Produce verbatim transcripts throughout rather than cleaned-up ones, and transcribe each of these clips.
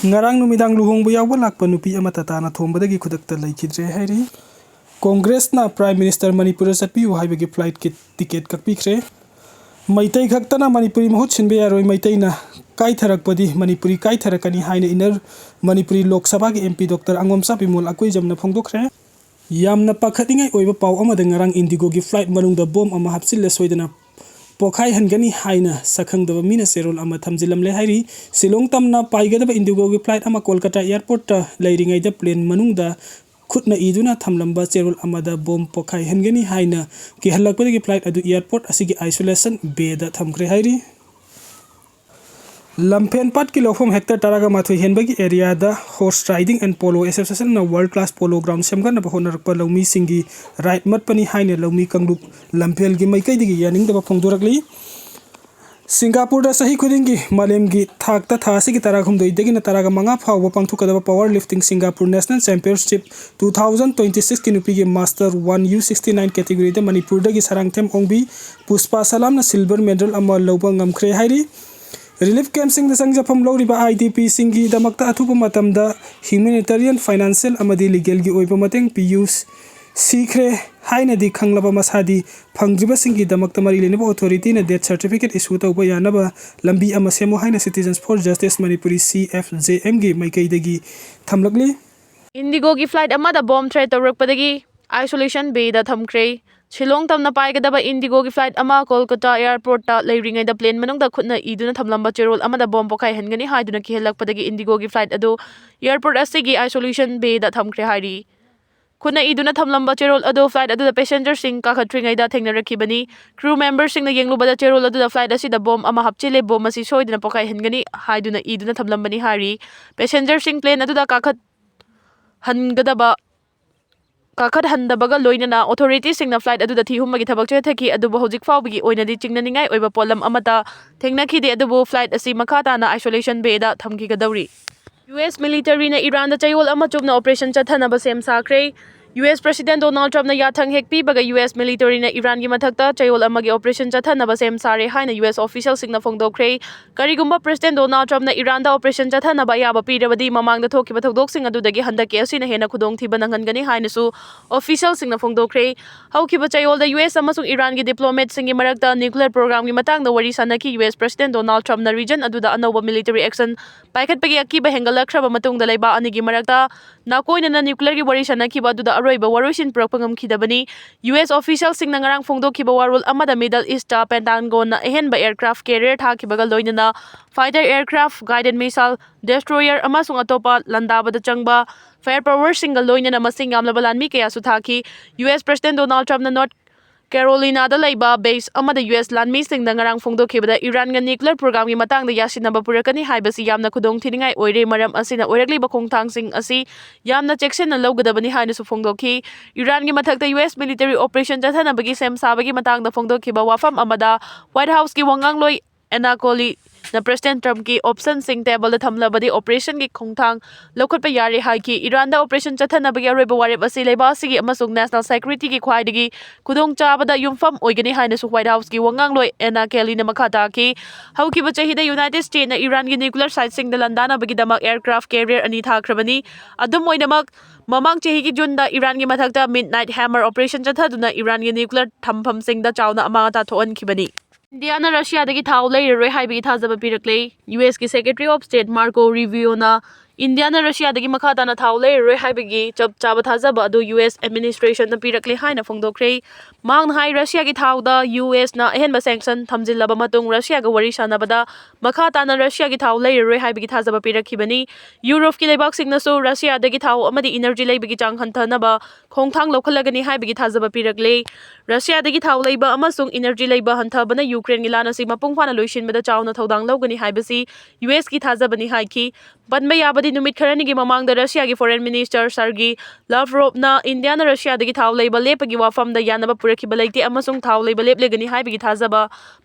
ꯉꯔꯥꯡ ꯅꯨꯃꯤꯗꯥꯡ ꯂꯨꯍꯣꯡꯕ ꯌꯥꯎꯕ ꯂꯥꯛꯄ ꯅꯨꯄꯤ ꯑꯃ ꯇꯥꯇꯥꯅ ꯊꯣꯝꯕꯗꯒꯤ ꯈꯨꯗꯛꯇ ꯂꯩꯈꯤꯗ꯭ꯔꯦ ꯍꯥꯏꯔꯤ꯫ ꯀꯣꯡꯒ꯭ꯔꯦꯁꯅ Prime Minister ꯃꯅꯤꯄꯨꯔꯗ ꯆꯠꯄꯤꯌꯨ ꯍꯥꯏꯕꯒꯤ flightꯀꯤ ticket ꯀꯛꯄꯤꯈ꯭ꯔꯦ꯫ ꯃꯩꯇꯩ ꯈꯛꯇꯅ ꯃꯅꯤꯄꯨꯔꯤ ꯃꯍꯨꯠ ꯁꯤꯟꯕ ꯌꯥꯔꯣꯏ, ꯃꯩꯇꯩꯅ ꯀꯥꯏꯊꯔꯛꯄꯗꯤ ꯃꯅꯤꯄꯨꯔꯤ ꯀꯥꯏꯊꯔꯛꯀꯅꯤ ꯍꯥꯏꯅ Inner ꯃꯅꯤꯄꯨꯔꯤ ꯂꯣꯛ ꯁꯚꯥꯒꯤ MP Doctor ꯑꯉꯣꯝꯆꯥ ꯕꯤꯃꯣꯜ ꯑꯀꯣꯏꯖꯝꯅ ꯐꯣꯡꯗꯣꯛꯈ꯭ꯔꯦ꯫ ꯌꯥꯝꯅ ꯄꯥꯈꯠꯅꯤꯡꯉꯥꯏ ꯑꯣꯏꯕ ꯄꯥꯎ ꯑꯃꯗ, ꯉꯔꯥꯡ IndiGoꯒꯤ flight ꯃꯅꯨꯡꯗ bomb ꯑꯃ ꯍꯥꯞꯆꯤꯜꯂ ꯁꯣꯏꯗꯅ ꯄꯣꯈꯥꯏꯍꯟꯒꯅꯤ ꯍꯥꯏꯅ ꯁꯛꯈꯪꯗꯕ ꯃꯤꯅ ꯆꯦꯔꯣꯜ ꯑꯃ ꯊꯝꯖꯤꯜꯂꯝꯂꯦ ꯍꯥꯏꯔꯤ꯫ ꯁꯤꯂꯣꯡ ꯇꯝꯅ ꯄꯥꯏꯒꯗꯕ IndiGoꯒꯤ flight ꯑꯃ ꯀꯣꯜꯀꯇꯥ airportꯇ ꯂꯩꯔꯤꯉꯩꯗ plane ꯃꯅꯨꯡꯗ ꯈꯨꯠꯅ ꯏꯗꯨꯅ ꯊꯝꯂꯝꯕ ꯆꯦꯔꯣꯜ ꯑꯃꯗ bomb ꯄꯣꯈꯥꯏꯍꯟꯒꯅꯤ ꯍꯥꯏꯅ ꯀꯤꯍꯜꯂꯛꯄꯗꯒꯤ flight ꯑꯗꯨ airport ꯑꯁꯤꯒꯤ isolation bayꯗ ꯊꯝꯈ꯭ꯔꯦ ꯍꯥꯏꯔꯤ꯫ ꯂꯝꯐꯦꯜ ꯄꯥꯠꯀꯤ ꯂꯧꯐꯝ hectare ꯇꯔꯥꯒ ꯃꯥꯊꯣꯏ ꯍꯦꯟꯕꯒꯤ areaꯗ Horse Riding and Polo Associationꯅ world class polo ground ꯁꯦꯝꯒꯠꯅꯕ ꯍꯣꯠꯅꯔꯛꯄ ꯂꯧꯃꯤꯁꯤꯡꯒꯤ right ꯃꯠꯄꯅꯤ ꯍꯥꯏꯅ ꯂꯧꯃꯤ ꯀꯥꯡꯂꯨꯞ ꯂꯝꯐꯦꯜꯒꯤ ꯃꯥꯏꯀꯩꯗꯒꯤ ꯌꯥꯅꯤꯡꯗꯕ ꯐꯣꯡꯗꯣꯔꯛꯂꯤ꯫ ꯁꯤꯡꯒꯥꯄꯨꯔꯗ ꯆꯍꯤ ꯈꯨꯗꯤꯡꯒꯤ ꯃꯥꯂꯦꯝꯒꯤ ꯊꯥꯛꯇ ꯊꯥ ꯑꯁꯤꯒꯤ ꯇꯔꯥꯍꯨꯝꯗꯣꯏꯗꯒꯤꯅ ꯇꯔꯥꯃꯉꯥ ꯐꯥꯎꯕ ꯄꯥꯡꯊꯣꯛꯀꯗꯕ Power Lifting Singapore National Championship two thousand twenty sixꯀꯤ ꯅꯨꯄꯤꯒꯤ Master one U sixty nine categoryꯗ ꯃꯅꯤꯄꯨꯔꯗꯒꯤ ꯁꯔꯥꯡꯊꯦꯝ ꯑꯣꯡꯕꯤ ꯄꯨꯁꯄꯥ ꯁꯂꯥꯝꯅ silver medal ꯑꯃ ꯂꯧꯕ ꯉꯝꯈ꯭ꯔꯦ ꯍꯥꯏꯔꯤ꯫ Relief campꯁꯤꯡꯗ ꯆꯪꯖꯐꯝ ꯂꯧꯔꯤꯕ IDPꯁꯤꯡꯒꯤꯗꯃꯛꯇ ꯑꯊꯨꯕ ꯃꯇꯝꯗ humanitarian, financial ꯑꯃꯗꯤ legalꯒꯤ ꯑꯣꯏꯕ ꯃꯇꯦꯡ ꯄꯤꯌꯨ ꯁꯤꯈ꯭ꯔꯦ ꯍꯥꯏꯅꯗꯤ ꯈꯪꯂꯕ ꯃꯁꯥꯗꯤ ꯐꯪꯗ꯭ꯔꯤꯕꯁꯤꯡꯒꯤꯗꯃꯛꯇ ꯃꯔꯤ ꯂꯩꯅꯕ authorityꯅ death certificate issue ꯇꯧꯕ ꯌꯥꯅꯕ ꯂꯝꯕꯤ ꯑꯃ ꯁꯦꯝꯃꯨ ꯍꯥꯏꯅ Citizens for Justice ꯃꯅꯤꯄꯨꯔꯤ, CFJMꯒꯤ ꯃꯥꯏꯀꯩꯗꯒꯤ ꯊꯝꯂꯛꯂꯤ꯫ IndiGoꯒꯤ flight ꯑꯃꯗ bomb threat ꯇꯧꯔꯛꯄꯗꯒꯤ isolation bayꯗ ꯊꯝꯈ꯭ꯔꯦ꯫ ꯁꯤꯂꯣꯡ ꯇꯝꯅ ꯄꯥꯏꯒꯗꯕ IndiGoꯒꯤ flight ꯑꯃ ꯀꯣꯜꯀꯇꯥ airportꯇ ꯂꯩꯔꯤꯉꯩꯗ plane ꯃꯅꯨꯡꯗ ꯈꯨꯠꯅ ꯏꯗꯨꯅ ꯊꯝꯂꯝꯕ ꯆꯦꯔꯣꯜ ꯑꯃꯗ bomb ꯄꯣꯈꯥꯏꯍꯟꯒꯅꯤ ꯍꯥꯏꯗꯨꯅ ꯀꯤꯍꯜꯂꯛꯄꯗꯒꯤ IndiGoꯒꯤ flight ꯑꯗꯨ airport ꯑꯁꯤꯒꯤ isolation bayꯗ ꯊꯝꯈ꯭ꯔꯦ ꯍꯥꯏꯔꯤ꯫ ꯈꯨꯠꯅ ꯏꯗꯨꯅ ꯊꯝꯂꯝꯕ ꯆꯦꯔꯣꯜ ꯑꯗꯨ flight ꯑꯗꯨꯗ passengerꯁꯤꯡ ꯀꯥꯈꯠꯇ꯭ꯔꯤꯉꯩꯗ ꯊꯦꯡꯅꯔꯛꯈꯤꯕꯅꯤ꯫ Crew memberꯁꯤꯡꯅ ꯌꯦꯡꯂꯨꯕꯗ ꯆꯦꯔꯣꯜ ꯑꯗꯨꯗ flight ꯑꯁꯤꯗ bomb ꯑꯃ ꯍꯥꯞꯆꯤꯜꯂꯦ, bomb ꯑꯁꯤ ꯁꯣꯏꯗꯅ ꯄꯣꯈꯥꯏꯍꯟꯒꯅꯤ ꯍꯥꯏꯗꯨꯅ ꯏꯗꯨꯅ ꯊꯝꯂꯝꯕꯅꯤ ꯍꯥꯏꯔꯤ꯫ Passengerꯁꯤꯡ plane ꯑꯗꯨꯗ ꯀꯥꯈꯠ ꯍꯟꯒꯗꯕ ꯀꯥꯈꯠꯍꯟꯗꯕꯒ ꯂꯣꯏꯅꯅ authorityꯁꯤꯡꯅ flight ꯑꯗꯨꯗ ꯊꯤ ꯍꯨꯝꯕꯒꯤ ꯊꯕꯛ ꯆꯠꯊꯈꯤ, ꯑꯗꯨꯕꯨ ꯍꯧꯖꯤꯛ ꯐꯥꯎꯕꯒꯤ ꯑꯣꯏꯅꯗꯤ ꯆꯤꯡꯅꯅꯤꯡꯉꯥꯏ ꯑꯣꯏꯕ ꯄꯣꯠꯂꯝ ꯑꯃꯠꯇ ꯊꯦꯡꯅꯈꯤꯗꯦ, ꯑꯗꯨꯕꯨ flight ꯑꯁꯤ ꯃꯈꯥ ꯇꯥꯅ isolation bayꯗ ꯊꯝꯈꯤꯒꯗꯧꯔꯤ꯫ US militaryꯅ ꯏꯔꯥꯟꯗ ꯆꯌꯣꯜ ꯑꯃ ꯆꯨꯞꯅ operation ꯆꯠꯊꯅꯕ ꯁꯦꯝ ꯁꯥꯈ꯭ꯔꯦ꯫ ꯌꯨ ꯑꯦꯁ President Donald Trumpꯅ ꯌꯥꯊꯪ ꯍꯦꯛ ꯄꯤꯕꯒ ꯌꯨ ꯑꯦꯁ militaryꯅ ꯏꯔꯥꯟꯒꯤ ꯃꯊꯛꯇ ꯆꯌꯣꯜ ꯑꯃꯒꯤ operation ꯆꯠꯊꯅꯕ ꯁꯦꯝ ꯁꯥꯔꯦ ꯍꯥꯏꯅ ꯌꯨ ꯑꯦꯁ officialꯁꯤꯡꯅ ꯐꯣꯡꯗꯣꯛꯈ꯭ꯔꯦ꯫ ꯀꯔꯤꯒꯨꯝꯕ President Donald Trumpꯅ ꯏꯔꯥꯟꯗ operation ꯆꯠꯊꯅꯕ ꯑꯌꯥꯕ ꯄꯤꯔꯕꯗꯤ, ꯃꯃꯥꯡꯗ ꯊꯣꯛꯈꯤꯕ ꯊꯧꯗꯣꯛꯁꯤꯡ ꯑꯗꯨꯗꯒꯤ ꯍꯟꯗꯛꯀꯤ ꯑꯁꯤꯅ ꯍꯦꯟꯅ ꯈꯨꯗꯣꯡꯊꯤꯕ ꯅꯪꯍꯟꯒꯅꯤ ꯍꯥꯏꯅꯁꯨ officialꯁꯤꯡꯅ ꯐꯣꯡꯗꯣꯛꯈ꯭ꯔꯦ꯫ ꯍꯧꯈꯤꯕ ꯆꯌꯣꯜꯗ ꯌꯨ ꯑꯦꯁ ꯑꯃꯁꯨꯡ ꯏꯔꯥꯟꯒꯤ diplomatꯁꯤꯡꯒꯤ ꯃꯔꯛꯇ nuclear programꯒꯤ ꯃꯇꯥꯡꯗ ꯋꯥꯔꯤ ꯁꯥꯟꯅꯈꯤ꯫ ꯌꯨ ꯑꯦꯁ President Donald Trumpꯅ region ꯑꯗꯨꯗ ꯑꯅꯧꯕ military action ꯄꯥꯏꯈꯠꯄꯒꯤ ꯑꯀꯤꯕ ꯍꯦꯟꯒꯠꯂꯛꯈ꯭ꯔꯕ ꯃꯇꯨꯡꯗ, ꯂꯩꯕꯥꯛ ꯑꯅꯤꯒꯤ ꯃꯔꯛꯇ ꯅꯥꯀꯣꯏꯅꯅ nuclearꯒꯤ ꯋꯥꯔꯤ ꯁꯥꯟꯅꯈꯤꯕ ꯑꯗꯨꯗ ꯑꯔꯣꯏꯕ ꯋꯥꯔꯣꯏꯁꯤꯟ ꯄꯨꯔꯛꯄ ꯉꯝꯈꯤꯗꯕꯅꯤ꯫ ꯌꯨ ꯑꯦꯁ officialꯁꯤꯡꯅ ꯉꯔꯥꯡ ꯐꯣꯡꯗꯣꯛꯈꯤꯕ ꯋꯥꯔꯣꯜ ꯑꯃꯗ, Middle Eastꯇ Pentagonꯅ ꯑꯍꯦꯟꯕ aircraft carrier ꯊꯥꯈꯤꯕꯒ ꯂꯣꯏꯅꯅ fighter aircraft, guided missile, destroyer ꯑꯃꯁꯨꯡ ꯑꯇꯣꯞꯄ ꯂꯥꯟꯗꯥꯕꯗ ꯆꯪꯕ fire powerꯁꯤꯡꯒ ꯂꯣꯏꯅꯅ ꯃꯁꯤꯡ ꯌꯥꯝꯂꯕ ꯂꯥꯟꯃꯤ ꯀꯌꯥꯁꯨ ꯊꯥꯈꯤ꯫ ꯌꯨ ꯑꯦꯁ President Donald Trumpꯅ North Carolinada ꯂꯩꯕ base ꯑꯃꯗ ꯌꯨ ꯑꯦꯁ ꯂꯥꯟꯃꯤꯁꯤꯡꯗ ꯉꯔꯥꯡ ꯐꯣꯡꯗꯣꯛꯈꯤꯕꯗ, ꯏꯔꯥꯟꯒ nuclear programꯒꯤ ꯃꯇꯥꯡꯗ ꯌꯥꯁꯤꯟꯅꯕ ꯄꯨꯔꯛꯀꯅꯤ ꯍꯥꯏꯕꯁꯤ ꯌꯥꯝꯅ ꯈꯨꯗꯣꯡꯊꯤꯅꯤꯡꯉꯥꯏ ꯑꯣꯏꯔꯦ, ꯃꯔꯝ ꯑꯁꯤꯅ ꯑꯣꯏꯔꯛꯂꯤꯕ ꯈꯣꯡꯊꯥꯡꯁꯤꯡ ꯑꯁꯤ ꯌꯥꯝꯅ ꯆꯦꯛꯁꯤꯟꯅ ꯂꯧꯒꯗꯕꯅꯤ ꯍꯥꯏꯅꯁꯨ ꯐꯣꯡꯗꯣꯛꯈꯤ꯫ ꯏꯔꯥꯟꯒꯤ ꯃꯊꯛꯇ ꯌꯨ ꯑꯦꯁ military operation ꯆꯠꯊꯅꯕꯒꯤ ꯁꯦꯝ ꯁꯥꯕꯒꯤ ꯃꯇꯥꯡꯗ ꯐꯣꯡꯗꯣꯛꯈꯤꯕ ꯋꯥꯐꯝ ꯑꯃꯗ White Houseꯀꯤ ꯋꯥꯉꯥꯡꯂꯣꯏ Anna Coli ꯅ President Trumpꯀꯤ optionꯁꯤꯡ tableꯗ ꯊꯝꯂꯕꯗꯤ operationꯒꯤ ꯈꯣꯡꯊꯥꯡ ꯂꯧꯈꯠꯄ ꯌꯥꯔꯦ ꯍꯥꯏꯈꯤ꯫ ꯏꯔꯥꯟꯗ operation ꯆꯠꯊꯅꯕꯒꯤ ꯑꯔꯣꯏꯕ ꯋꯥꯔꯦꯞ ꯑꯁꯤ ꯂꯩꯕꯥꯛ ꯑꯁꯤꯒꯤ ꯑꯃꯁꯨꯡ national securityꯒꯤ ꯈ꯭ꯋꯥꯏꯗꯒꯤ ꯈꯨꯗꯣꯡꯆꯥꯕꯗ ꯌꯨꯝꯐꯝ ꯑꯣꯏꯒꯅꯤ ꯍꯥꯏꯅꯁꯨ White Houseꯀꯤ ꯋꯥꯉꯥꯡꯂꯣꯏ Anna Coliꯅ ꯃꯈꯥ ꯇꯥꯈꯤ꯫ ꯍꯧꯈꯤꯕ ꯆꯍꯤꯗ United Statesꯅ ꯏꯔꯥꯟꯒꯤ nuclear siteꯁꯤꯡꯗ ꯂꯥꯟꯗꯥꯅꯕꯒꯤꯗꯃꯛ aircraft carrier ꯑꯅꯤ ꯊꯥꯈ꯭ꯔꯕꯅꯤ꯫ ꯑꯗꯨꯝ ꯑꯣꯏꯅꯃꯛ, ꯃꯃꯥꯡ ꯆꯍꯤꯒꯤ Juneꯗ ꯏꯔꯥꯟꯒꯤ ꯃꯊꯛꯇ Midnight Hammer operation ꯆꯠꯊꯗꯨꯅ ꯏꯔꯥꯟꯒꯤ nuclear ꯊꯝꯐꯝꯁꯤꯡꯗ ꯆꯥꯎꯅ ꯑꯃꯥꯡ ꯑꯇꯥ ꯊꯣꯛꯍꯟꯈꯤꯕꯅꯤ꯫ ꯏꯟꯗꯤꯌꯥꯅ ꯔꯁꯤꯌꯥꯗꯒꯤ ꯊꯥꯎ ꯂꯩꯔꯔꯣꯏ ꯍꯥꯏꯕꯒꯤ ꯊꯥꯖꯕ ꯄꯤꯔꯛꯂꯦ꯫ ꯌꯨ ꯑꯦꯁꯀꯤ Secretary of State Marco Rubioꯅ ꯏꯟꯗꯤꯌꯥꯅ ꯔꯁꯤꯌꯥꯗꯒꯤ ꯃꯈꯥ ꯇꯥꯅ ꯊꯥꯎ ꯂꯩꯔꯔꯣꯏ ꯍꯥꯏꯕꯒꯤ ꯆꯞ ꯆꯥꯕ ꯊꯥꯖꯕ ꯑꯗꯨ ꯌꯨ ꯑꯦꯁ administrationꯗ ꯄꯤꯔꯛꯂꯦ ꯍꯥꯏꯅ ꯐꯣꯡꯗꯣꯛꯈ꯭ꯔꯦ꯫ ꯃꯍꯥꯛꯅ ꯍꯥꯏ, ꯔꯁꯤꯌꯥꯒꯤ ꯊꯥꯎꯗ ꯌꯨ ꯑꯦꯁꯅ ꯑꯍꯦꯟꯕ sanction ꯊꯝꯖꯤꯜꯂꯕ ꯃꯇꯨꯡ, ꯔꯁꯤꯌꯥꯒ ꯋꯥꯔꯤ ꯁꯥꯟꯅꯕꯗ ꯃꯈꯥ ꯇꯥꯅ ꯔꯁꯤꯌꯥꯒꯤ ꯊꯥꯎ ꯂꯩꯔꯔꯣꯏ ꯍꯥꯏꯕꯒꯤ ꯊꯥꯖꯕ ꯄꯤꯔꯛꯈꯤꯕꯅꯤ꯫ ꯌꯨꯔꯣꯞꯀꯤ ꯂꯩꯕꯥꯛꯁꯤꯡꯅꯁꯨ ꯔꯁꯤꯌꯥꯗꯒꯤ ꯊꯥꯎ ꯑꯃꯗꯤ energy ꯂꯩꯕꯒꯤ ꯆꯥꯡ ꯍꯟꯊꯅꯕ ꯈꯣꯡꯊꯥꯡ ꯂꯧꯈꯠꯂꯒꯅꯤ ꯍꯥꯏꯕꯒꯤ ꯊꯥꯖꯕ ꯄꯤꯔꯛꯂꯦ꯫ ꯔꯁꯤꯌꯥꯗꯒꯤ ꯊꯥꯎ ꯂꯩꯕ ꯑꯃꯁꯨꯡ energy ꯂꯩꯕ ꯍꯟꯊꯕꯅ ꯌꯨꯀ꯭ꯔꯦꯟꯒꯤ ꯂꯥꯟ ꯑꯁꯤ ꯃꯄꯨꯡ ꯐꯥꯅ ꯂꯣꯏꯁꯤꯟꯕꯗ ꯆꯥꯎꯅ ꯊꯧꯗꯥꯡ ꯂꯧꯒꯅꯤ ꯍꯥꯏꯕꯁꯤ ꯌꯨ ꯑꯦꯁꯀꯤ ꯊꯥꯖꯕꯅꯤ ꯍꯥꯏꯈꯤ꯫ ꯄꯟꯕ ꯌꯥꯕꯗꯤ, ꯅꯨꯃꯤꯠ ꯈꯔꯅꯤꯒꯤ ꯃꯃꯥꯡꯗ ꯔꯁꯤꯌꯥꯒꯤ Foreign Minister Sergei Lavrovꯅ ꯏꯟꯗꯤꯌꯥꯅ ꯔꯁꯤꯌꯥꯗꯒꯤ ꯊꯥꯎ ꯂꯩꯕ ꯂꯦꯞꯄꯒꯤ ꯋꯥꯐꯝꯗ ꯌꯥꯅꯕ ꯄꯨꯔꯛꯈꯤꯕ ꯂꯩꯇꯦ ꯑꯃꯁꯨꯡ ꯊꯥꯎ ꯂꯩꯕ ꯂꯦꯞꯂꯒꯅꯤ ꯍꯥꯏꯕꯒꯤ ꯊꯥꯖꯕ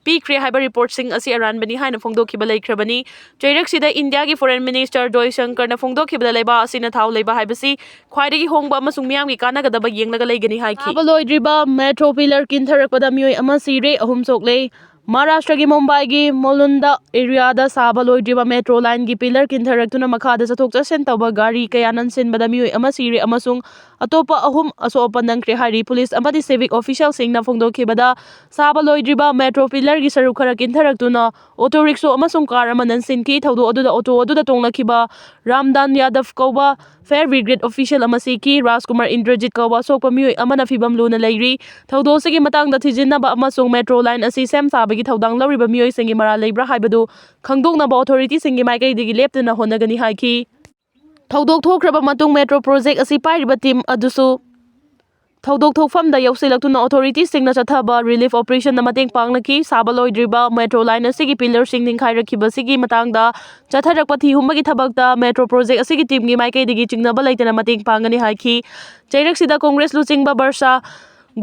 ꯄꯤꯈ꯭ꯔꯦ ꯍꯥꯏꯕ ꯔꯤꯄꯣꯔꯠꯁꯤꯡ ꯑꯁꯤ ꯑꯔꯥꯟꯕꯅꯤ ꯍꯥꯏꯅ ꯐꯣꯡꯗꯣꯛꯈꯤꯕ ꯂꯩꯈ꯭ꯔꯕꯅꯤ꯫ ꯆꯩꯔꯛꯁꯤꯗ ꯏꯟꯗꯤꯌꯥꯒꯤ Foreign Minister ꯖꯣꯏꯁꯪꯀꯔꯅ ꯐꯣꯡꯗꯣꯛꯈꯤꯕꯗ ꯂꯩꯕꯥꯛ ꯑꯁꯤꯅ ꯊꯥꯎ ꯂꯩꯕ ꯍꯥꯏꯕꯁꯤ ꯈ꯭ꯋꯥꯏꯗꯒꯤ ꯍꯣꯡꯕ ꯑꯃꯁꯨꯡ ꯃꯤꯌꯥꯝꯒꯤ ꯀꯥꯟꯅꯒꯗꯕ ꯌꯦꯡꯂꯒ ꯂꯩꯒꯅꯤ ꯍꯥꯏꯈꯤ꯫ ꯁꯥꯕ ꯂꯣꯏꯗ꯭ꯔꯤꯕ ꯃꯦꯇ꯭ꯔꯣ ꯄꯤꯂꯔ ꯀꯤꯟꯊꯔꯛꯄꯗ ꯃꯤꯑꯣꯏ ꯑꯃ ꯁꯤꯔꯦ, ꯑꯍꯨꯝ ꯁꯣꯛꯂꯦ꯫ ꯃꯍꯥꯔꯥꯁꯇ꯭ꯔꯒꯤ ꯃꯨꯝꯕꯥꯏꯒꯤ ꯃꯣꯂꯨꯟꯗ ꯑꯦꯔꯤꯌꯥꯗ ꯁꯥꯕ ꯂꯣꯏꯗ꯭ꯔꯤꯕ ꯃꯦꯇ꯭ꯔꯣ ꯂꯥꯏꯟꯒꯤ ꯄꯤꯂꯔ ꯀꯤꯟꯊꯔꯛꯇꯨꯅ ꯃꯈꯥꯗ ꯆꯠꯊꯣꯛ ꯆꯠꯁꯤꯟ ꯇꯧꯕ ꯒꯥꯔꯤ ꯀꯌꯥ ꯅꯟꯁꯤꯟꯕꯗ ꯃꯤꯑꯣꯏ ꯑꯃ ꯁꯤꯔꯦ ꯑꯃꯁꯨꯡ ꯑꯇꯣꯞꯄ ꯑꯍꯨꯝ ꯑꯁꯣꯛ ꯑꯄꯟ ꯅꯪꯈ꯭ꯔꯦ ꯍꯥꯏꯔꯤ꯫ ꯄꯨꯂꯤꯁ ꯑꯃꯗꯤ ꯁꯤꯚꯤꯛ ꯑꯣꯐꯤꯁꯤꯌꯦꯜꯁꯤꯡꯅ ꯐꯣꯡꯗꯣꯛꯈꯤꯕꯗ, ꯁꯥꯕ ꯂꯣꯏꯗ꯭ꯔꯤꯕ ꯃꯦꯇ꯭ꯔꯣ ꯄꯤꯂꯔꯒꯤ ꯁꯔꯨꯛ ꯈꯔ ꯀꯤꯟꯊꯔꯛꯇꯨꯅ ꯑꯣꯇꯣ ꯔꯤꯛꯁꯣ ꯑꯃꯁꯨꯡ ꯀꯥꯔ ꯑꯃ ꯅꯟꯁꯤꯟꯈꯤ꯫ ꯊꯧꯗꯣꯛ ꯑꯗꯨꯗ ꯑꯣꯇꯣ ꯑꯗꯨꯗ ꯇꯣꯡꯂꯛꯈꯤꯕ ꯔꯥꯝꯗꯥꯟ ꯌꯥꯗꯕ ꯀꯧꯕ ꯐꯥꯌꯔ ꯕ꯭ꯔꯤꯒꯦꯗ ꯑꯣꯐꯤꯁꯤꯌꯦꯜ ꯑꯃ ꯁꯤꯈꯤ꯫ ꯔꯥꯖꯀꯨꯃꯥꯔ ꯏꯟꯗ꯭ꯔꯖꯤꯠ ꯀꯧꯕ ꯑꯁꯣꯛꯄ ꯃꯤꯑꯣꯏ ꯑꯃꯅ ꯐꯤꯚꯝ ꯂꯨꯅ ꯂꯩꯔꯤ꯫ ꯊꯧꯗꯣꯛ ꯑꯁꯤꯒꯤ ꯃꯇꯥꯡꯗ ꯊꯤꯖꯤꯟꯅꯕ ꯑꯃꯁꯨꯡ ꯃꯦꯇ꯭ꯔꯣ ꯂꯥꯏꯟ ꯑꯁꯤ ꯁꯦꯝ ꯁꯥꯕꯒꯤ ꯊꯧꯗꯥꯡ ꯂꯧꯔꯤꯕ ꯃꯤꯑꯣꯏꯁꯤꯡꯒꯤ ꯃꯔꯥꯜ ꯂꯩꯕ꯭ꯔꯥ ꯍꯥꯏꯕꯗꯨ ꯈꯪꯗꯣꯛꯅꯕ ꯑꯣꯊꯣꯔꯤꯇꯤꯁꯤꯡꯒꯤ ꯃꯥꯏꯀꯩꯗꯒꯤ ꯂꯦꯞꯇꯅ ꯍꯣꯠꯅꯒꯅꯤ ꯍꯥꯏꯈꯤ꯫ ꯊꯧꯗꯣꯛ ꯊꯣꯛꯈ꯭ꯔꯕ ꯃꯇꯨꯡ ꯃꯦꯇ꯭ꯔꯣ ꯄ꯭ꯔꯣꯖꯦꯛ ꯑꯁꯤ ꯄꯥꯏꯔꯤꯕ ꯇꯤꯝ ꯑꯗꯨꯁꯨ ꯊꯧꯗꯣꯛ ꯊꯣꯛꯐꯝꯗ ꯌꯧꯁꯤꯜꯂꯛꯇꯨꯅ ꯑꯣꯊꯣꯔꯤꯇꯤꯁꯤꯡꯅ ꯆꯠꯊꯕ ꯔꯤꯂꯤꯐ ꯑꯣꯄꯔꯦꯁꯟꯗ ꯃꯇꯦꯡ ꯄꯥꯡꯂꯛꯈꯤ꯫ ꯁꯥꯕ ꯂꯣꯏꯗ꯭ꯔꯤꯕ ꯃꯦꯇ꯭ꯔꯣ ꯂꯥꯏꯟ ꯑꯁꯤꯒꯤ ꯄꯤꯂꯔꯁꯤꯡ ꯅꯤꯡꯈꯥꯏꯔꯛꯈꯤꯕꯁꯤꯒꯤ ꯃꯇꯥꯡꯗ ꯆꯠꯊꯔꯛꯄ ꯊꯤ ꯍꯨꯝꯕꯒꯤ ꯊꯕꯛꯇ ꯃꯦꯇ꯭ꯔꯣ ꯄ꯭ꯔꯣꯖꯦꯛ ꯑꯁꯤꯒꯤ ꯇꯤꯝꯒꯤ ꯃꯥꯏꯀꯩꯗꯒꯤ ꯆꯤꯡꯅꯕ ꯂꯩꯇꯅ ꯃꯇꯦꯡ ꯄꯥꯡꯒꯅꯤ ꯍꯥꯏꯈꯤ꯫ ꯆꯩꯔꯛꯁꯤꯗ ꯀꯣꯡꯒ꯭ꯔꯦꯁ ꯂꯨꯆꯤꯡꯕ ꯕꯔꯁꯥ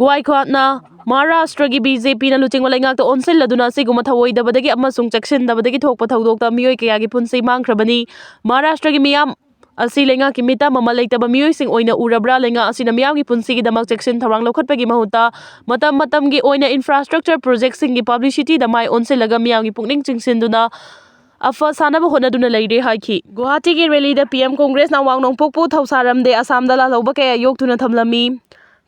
ꯒꯣꯋꯥꯏꯈ꯭ꯋꯥꯠꯅ ꯃꯍꯥꯔꯥꯁꯇ꯭ꯔꯒꯤ ꯕꯤ ꯖꯦ ꯄꯤꯅ ꯂꯨꯆꯤꯡꯕ ꯂꯩꯉꯥꯛꯇ ꯑꯣꯟꯁꯤꯜꯂꯗꯨꯅ ꯑꯁꯤꯒꯨꯝꯕ ꯊꯧꯑꯣꯏꯗꯕꯗꯒꯤ ꯑꯃꯁꯨꯡ ꯆꯦꯛꯁꯤꯟꯗꯕꯗꯒꯤ ꯊꯣꯛꯄ ꯊꯧꯗꯣꯛꯇ ꯃꯤꯑꯣꯏ ꯀꯌꯥꯒꯤ ꯄꯨꯟꯁꯤ ꯃꯥꯡꯈ꯭ꯔꯕꯅꯤ꯫ ꯃꯍꯥꯔꯥꯁꯇ꯭ꯔꯒꯤ ꯃꯤꯌꯥꯝ ꯑꯁꯤ ꯂꯩꯉꯥꯛꯀꯤ ꯃꯤꯇꯝ ꯑꯃ ꯂꯩꯇꯕ ꯃꯤꯑꯣꯏꯁꯤꯡ ꯑꯣꯏꯅ ꯎꯔꯕ꯭ꯔꯥ? ꯂꯩꯉꯥꯛ ꯑꯁꯤꯅ ꯃꯤꯌꯥꯝꯒꯤ ꯄꯨꯟꯁꯤꯒꯤꯗꯃꯛ ꯆꯦꯛꯁꯤꯟ ꯊꯧꯔꯥꯡ ꯂꯧꯈꯠꯄꯒꯤ ꯃꯍꯨꯠꯇ ꯃꯇꯝ ꯃꯇꯝꯒꯤ ꯑꯣꯏꯅ ꯏꯟꯐ꯭ꯔꯥꯁꯇ꯭ꯔꯛꯆꯔ ꯄ꯭ꯔꯣꯖꯦꯛꯁꯤꯡꯒꯤ ꯄꯕ꯭ꯂꯤꯁꯤꯇꯤꯗ ꯃꯥꯏ ꯑꯣꯟꯁꯤꯜꯂꯒ ꯃꯤꯌꯥꯝꯒꯤ ꯄꯨꯛꯅꯤꯡ ꯆꯤꯡꯁꯤꯟꯗꯨꯅ ꯑꯐ ꯁꯥꯅꯕ ꯍꯣꯠꯅꯗꯨꯅ ꯂꯩꯔꯦ ꯍꯥꯏꯈꯤ꯫ ꯒꯨꯋꯥꯍꯥꯇꯤꯒꯤ ꯔꯦꯂꯤꯗ ꯄꯤ ꯑꯦꯝ ꯀꯣꯡꯒ꯭ꯔꯦꯁꯅ ꯋꯥꯡ ꯅꯣꯡꯄꯣꯛꯄꯨ ꯊꯧꯁꯥꯔꯝꯗꯦ, ꯑꯁꯥꯝꯗ ꯂꯥꯜꯍꯧꯕ ꯀꯌꯥ ꯌꯣꯛꯇꯨꯅ ꯊꯝꯂꯝꯃꯤ꯫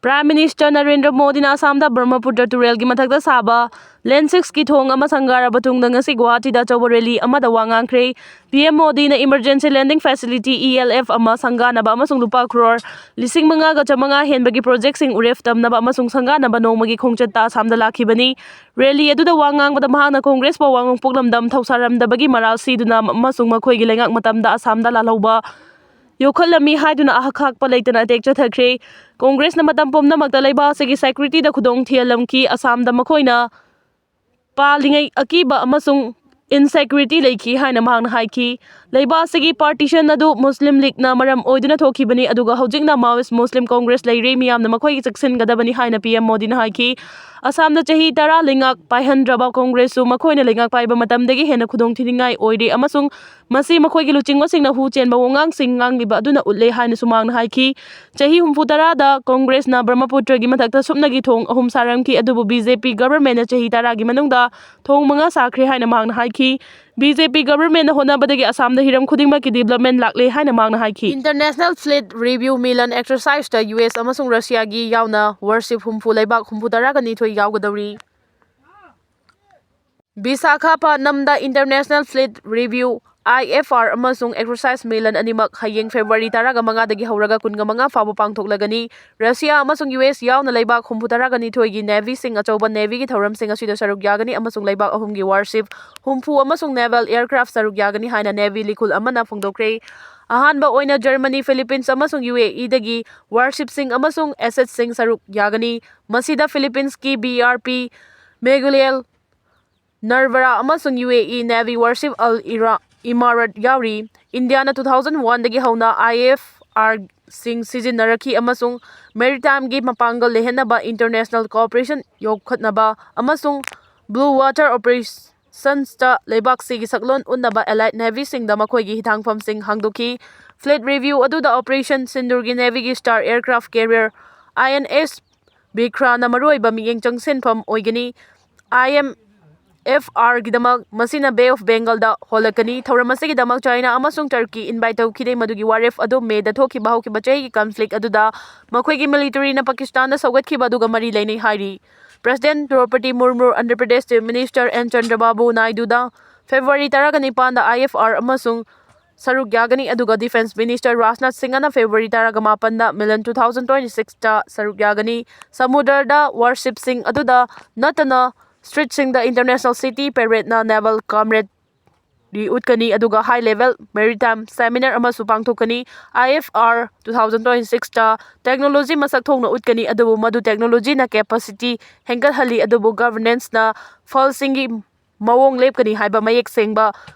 Prime Minister ꯅꯔꯦꯟꯗ꯭ꯔ ꯃꯣꯗꯤꯅ ꯑꯁꯥꯝꯗ ꯕ꯭ꯔꯍꯃꯄꯨꯇ꯭ꯔ ꯇꯨꯔꯦꯜꯒꯤ ꯃꯊꯛꯇ ꯁꯥꯕ ꯂꯦꯟ ꯁꯤꯛꯁꯀꯤ ꯊꯣꯡ ꯑꯃ ꯁꯪꯒꯥꯔꯕ ꯇꯨꯡꯗ ꯉꯁꯤ ꯒꯨꯋꯥꯍꯥꯇꯤꯗ ꯑꯆꯧꯕ ꯔꯦꯂꯤ ꯑꯃꯗ ꯋꯥ ꯉꯥꯡꯈ꯭ꯔꯦ꯫ ꯄꯤ ꯑꯦꯝ ꯃꯣꯗꯤꯅ Emergency Landing Facility, E L F, ꯑꯃ ꯁꯪꯒꯥꯅꯕ ꯑꯃꯁꯨꯡ ꯂꯨꯄꯥ ꯀ꯭ꯔꯣꯔ ꯂꯤꯁꯤꯡ ꯃꯉꯥꯒ ꯆꯥꯃꯉꯥ ꯍꯦꯟꯕꯒꯤ ꯄ꯭ꯔꯣꯖꯦꯛꯁꯤꯡ ꯎꯔꯦꯞ ꯇꯝꯅꯕ ꯑꯃꯁꯨꯡ ꯁꯪꯒꯥꯅꯕ ꯅꯣꯡꯃꯒꯤ ꯈꯣꯡꯆꯠꯇ ꯑꯁꯥꯝꯗ ꯂꯥꯛꯈꯤꯕꯅꯤ꯫ ꯔꯦꯂꯤ ꯑꯗꯨꯗ ꯋꯥ ꯉꯥꯡꯕꯗ ꯃꯍꯥꯛꯅ ꯀꯣꯡꯒ꯭ꯔꯦꯁꯄꯨ ꯋꯥꯡ ꯅꯣꯡꯄꯣꯛ ꯂꯝꯗꯝ ꯊꯧꯁꯥꯔꯝꯗꯕꯒꯤ ꯃꯔꯥꯜ ꯁꯤꯗꯨꯅ ꯑꯃꯁꯨꯡ ꯃꯈꯣꯏꯒꯤ ꯂꯩꯉꯥꯛ ꯃꯇꯝꯗ ꯑꯁꯥꯝꯗ ꯂꯥꯜꯍꯧꯕ ꯌꯣꯛꯈꯠꯂꯝꯃꯤ ꯍꯥꯏꯗꯨꯅ ꯑꯈꯥꯛꯄ ꯂꯩꯇꯅ ꯑꯦꯇꯦꯛ ꯆꯠꯊꯈ꯭ꯔꯦ꯫ ꯀꯣꯡꯒ꯭ꯔꯦꯁꯅ ꯃꯇꯝ ꯄꯨꯝꯅꯃꯛꯇ ꯂꯩꯕꯥꯛ ꯑꯁꯤꯒꯤ ꯁꯦꯀ꯭ꯌꯨꯔꯤꯇꯤꯗ ꯈꯨꯗꯣꯡ ꯊꯤꯍꯜꯂꯝꯈꯤ꯫ ꯑꯁꯥꯝꯗ ꯃꯈꯣꯏꯅ ꯄꯥꯜꯂꯤꯉꯩ ꯑꯀꯤꯕ ꯑꯃꯁꯨꯡ insecurity ꯂꯩꯈꯤ ꯍꯥꯏꯅ ꯃꯍꯥꯛꯅ ꯍꯥꯏꯈꯤ꯫ ꯂꯩꯕꯥꯛ ꯑꯁꯤꯒꯤ partition ꯑꯗꯨ ꯃꯨꯁꯂꯤꯝ ꯂꯤꯒꯅ ꯃꯔꯝ ꯑꯣꯏꯗꯨꯅ ꯊꯣꯛꯈꯤꯕꯅꯤ, ꯑꯗꯨꯒ ꯍꯧꯖꯤꯛꯅ Maoist Muslim Congress ꯂꯩꯔꯦ, ꯃꯤꯌꯥꯝꯅ ꯃꯈꯣꯏꯒꯤ ꯆꯦꯛꯁꯤꯟꯒꯗꯕꯅꯤ ꯍꯥꯏꯅ ꯄꯤ ꯑꯦꯝ ꯃꯣꯗꯤꯅ ꯍꯥꯏꯈꯤ꯫ ꯑꯁꯥꯝꯗ ꯆꯍꯤ ꯇꯔꯥ ꯂꯩꯉꯥꯛ ꯄꯥꯏꯍꯟꯗ꯭ꯔꯕ ꯀꯣꯡꯒ꯭ꯔꯦꯁꯁꯨ ꯃꯈꯣꯏꯅ ꯂꯩꯉꯥꯛ ꯄꯥꯏꯕ ꯃꯇꯝꯗꯒꯤ ꯍꯦꯟꯅ ꯈꯨꯗꯣꯡꯊꯤꯅꯤꯡꯉꯥꯏ ꯑꯣꯏꯔꯦ ꯑꯃꯁꯨꯡ ꯃꯁꯤ ꯃꯈꯣꯏꯒꯤ ꯂꯨꯆꯤꯡꯕꯁꯤꯡꯅ ꯍꯨ ꯆꯦꯟꯕ ꯋꯥꯉꯥꯡꯁꯤꯡ ꯉꯥꯡꯂꯤꯕ ꯑꯗꯨꯅ ꯎꯠꯂꯦ ꯍꯥꯏꯅꯁꯨ ꯃꯍꯥꯛꯅ ꯍꯥꯏꯈꯤ꯫ ꯆꯍꯤ ꯍꯨꯝꯐꯨ ꯇꯔꯥꯗ ꯀꯣꯡꯒ꯭ꯔꯦꯁꯅ ꯕ꯭ꯔꯍꯃꯄꯨꯇ꯭ꯔꯒꯤ ꯃꯊꯛꯇ ꯁꯨꯞꯅꯒꯤ ꯊꯣꯡ ꯑꯍꯨꯝ ꯁꯥꯔꯝꯈꯤ, ꯑꯗꯨꯕꯨ ꯕꯤ ꯖꯦ ꯄꯤ ꯒꯚꯔꯟꯃꯦꯟꯠꯅ ꯆꯍꯤ ꯇꯔꯥꯒꯤ ꯃꯅꯨꯡꯗ ꯊꯣꯡ ꯃꯉꯥ ꯁꯥꯈ꯭ꯔꯦ ꯍꯥꯏꯅ ꯃꯍꯥꯛꯅ ꯍꯥꯏꯈꯤ꯫ ꯕꯤ ꯖꯦ ꯄꯤ ꯒꯚꯔꯟꯃꯦꯟꯠꯅ ꯍꯣꯠꯅꯕꯗꯒꯤ ꯑꯁꯥꯝꯗ ꯍꯤꯔꯝ ꯈꯨꯗꯤꯡꯃꯛꯀꯤ development ꯂꯥꯛꯂꯦ ꯍꯥꯏꯅ ꯃꯍꯥꯛꯅ ꯍꯥꯏꯈꯤ꯫ International Fleet Review Milan exercise ꯇ ꯌꯨ ꯑꯦꯁ ꯑꯃꯁꯨꯡ ꯔꯁꯤꯌꯥꯒꯤ ꯌꯥꯎꯅ warship ꯍꯨꯝꯐꯨ ꯂꯩꯕꯥꯛ ꯍꯨꯝꯐꯨ ꯇꯔꯥꯒ ꯅꯤꯊꯣꯏ ꯌꯥꯎꯒꯗꯧꯔꯤ꯫ ꯕꯤꯁꯥꯈꯥꯄꯠꯅꯝꯗ International Fleet Review, I F R, ꯑꯃꯁꯨꯡ exercise ꯃꯤꯂꯟ ꯑꯅꯤꯃꯛ ꯍꯌꯦꯡ ꯐꯦꯕ꯭ꯔꯨꯋꯥꯔꯤ ꯇꯔꯥꯒ ꯃꯉꯥꯗꯒꯤ ꯍꯧꯔꯒ ꯀꯨꯟꯒ ꯃꯉꯥ ꯐꯥꯎꯕ ꯄꯥꯡꯊꯣꯛꯂꯒꯅꯤ꯫ ꯔꯁꯤꯌꯥ ꯑꯃꯁꯨꯡ ꯌꯨ ꯑꯦꯁ ꯌꯥꯎꯅ ꯂꯩꯕꯥꯛ ꯍꯨꯝꯐꯨ ꯇꯔꯥꯒ ꯅꯤꯊꯣꯏꯒꯤ ꯅꯦꯚꯤꯁꯤꯡ ꯑꯆꯧꯕ ꯅꯦꯚꯤꯒꯤ ꯊꯧꯔꯝꯁꯤꯡ ꯑꯁꯤꯗ ꯁꯔꯨꯛ ꯌꯥꯒꯅꯤ ꯑꯃꯁꯨꯡ ꯂꯩꯕꯥꯛ ꯑꯍꯨꯝꯒꯤ warship ꯍꯨꯝꯐꯨ ꯑꯃꯁꯨꯡ naval aircraft ꯁꯔꯨꯛ ꯌꯥꯒꯅꯤ ꯍꯥꯏꯅ ꯅꯦꯚꯤ ꯂꯤꯈꯨꯜ ꯑꯃꯅ ꯐꯣꯡꯗꯣꯛꯈ꯭ꯔꯦ꯫ ꯑꯍꯥꯟꯕ ꯑꯣꯏꯅ ꯖꯔꯃꯅꯤ, ꯐꯤꯂꯤꯄꯤꯟꯁ ꯑꯃꯁꯨꯡ ꯌꯨ ꯑꯦ ꯏꯗꯒꯤ warshipꯁꯤꯡ ꯑꯃꯁꯨꯡ assetꯁꯤꯡ ꯁꯔꯨꯛ ꯌꯥꯒꯅꯤ꯫ ꯃꯁꯤꯗ ꯐꯤꯂꯤꯄꯤꯟꯁꯀꯤ B R P Magellan, Narvara ꯑꯃꯁꯨꯡ U A E Navy warship Al Ira-, Imarat ꯌꯥꯎꯔꯤ꯫ ꯏꯟꯗꯤꯌꯥꯅ two thousand one ꯗꯒꯤ ꯍꯧꯅ I F R ꯁꯤꯡ ꯁꯤꯖꯤꯟꯅꯔꯛꯈꯤ ꯑꯃꯁꯨꯡ maritimeꯒꯤ ꯃꯄꯥꯡꯒꯜ ꯂꯩꯍꯟꯅꯕ, international cooperation ꯌꯣꯛꯈꯠꯅꯕ ꯑꯃꯁꯨꯡ blue water operationsꯇ ꯂꯩꯕꯥꯛꯁꯤꯒꯤ ꯁꯛꯂꯣꯟ ꯎꯠꯅꯕ allied navyꯁꯤꯡꯗ ꯃꯈꯣꯏꯒꯤ ꯍꯤꯊꯥꯡꯐꯝꯁꯤꯡ ꯍꯥꯡꯗꯣꯛꯈꯤ꯫ Fleet review ꯑꯗꯨꯗ Operation ꯁꯤꯟꯗꯨꯔꯒꯤ navyꯒꯤ star aircraft carrier I N S Bhikrana ꯃꯔꯨꯑꯣꯏꯕ ꯃꯤꯠꯌꯦꯡ ꯆꯪꯁꯤꯟꯐꯝ ꯑꯣꯏꯒꯅꯤ꯫ I M F R ꯒꯤꯗꯃꯛ ꯃꯁꯤꯅ Bay of Bengalꯗ ꯍꯣꯜꯂꯛꯀꯅꯤ꯫ ꯊꯧꯔꯝ ꯑꯁꯤꯒꯤꯗꯃꯛ ꯆꯥꯏꯅꯥ ꯑꯃꯁꯨꯡ ꯇꯔꯀꯤ invite ꯇꯧꯈꯤꯗꯦ, ꯃꯗꯨꯒꯤ ꯋꯥꯔꯦꯞ ꯑꯗꯨ ꯃꯦꯗ ꯊꯣꯛꯈꯤꯕ ꯍꯧꯈꯤꯕ ꯆꯍꯤꯒꯤ conflict ꯑꯗꯨꯗ ꯃꯈꯣꯏꯒꯤ militaryꯅ ꯄꯥꯀꯤꯁꯇꯥꯟꯗ ꯁꯧꯒꯠꯈꯤꯕ ꯑꯗꯨꯒ ꯃꯔꯤ ꯂꯩꯅꯩ ꯍꯥꯏꯔꯤ꯫ President Draupadi Murmu, Andhra Pradesh Chief Minister N Chandrababu Naiduꯗ ꯐꯦꯕ꯭ꯔꯨꯋꯥꯔꯤ ꯇꯔꯥꯒ ꯅꯤꯄꯥꯟꯗ I F R ꯑꯃꯁꯨꯡ ꯁꯔꯨꯛ ꯌꯥꯒꯅꯤ, ꯑꯗꯨꯒ Defence Minister ꯔꯥꯖꯅꯥꯊ ꯁꯤꯡꯍꯅ ꯐꯦꯕ꯭ꯔꯨꯋꯥꯔꯤ ꯇꯔꯥꯒ ꯃꯥꯄꯟꯗ ꯃꯤꯂꯟ two thousand twenty sixꯇ ꯁꯔꯨꯛ ꯌꯥꯒꯅꯤ꯫ ꯁꯃꯨꯗ꯭ꯔꯗ warshipꯁꯤꯡ ꯑꯗꯨꯗ ꯅꯠꯇꯅ streetꯁꯤꯡꯗ International City Paradeꯅ naval camaraderie ꯎꯠꯀꯅꯤ, ꯑꯗꯨꯒ high level maritime seminar ꯑꯃꯁꯨ ꯄꯥꯡꯊꯣꯛꯀꯅꯤ꯫ I F R two thousand twenty sixꯇ technology ꯃꯁꯛ ꯊꯣꯛꯅ ꯎꯠꯀꯅꯤ, ꯑꯗꯨꯕꯨ ꯃꯗꯨ technologyꯅ capacity ꯍꯦꯟꯒꯠꯍꯜꯂꯤ, ꯑꯗꯨꯕꯨ governanceꯅ ꯐꯜꯁꯤꯡꯒꯤ ꯃꯑꯣꯡ ꯂꯦꯞꯀꯅꯤ ꯍꯥꯏꯕ ꯃꯌꯦꯛ ꯁꯦꯡꯕ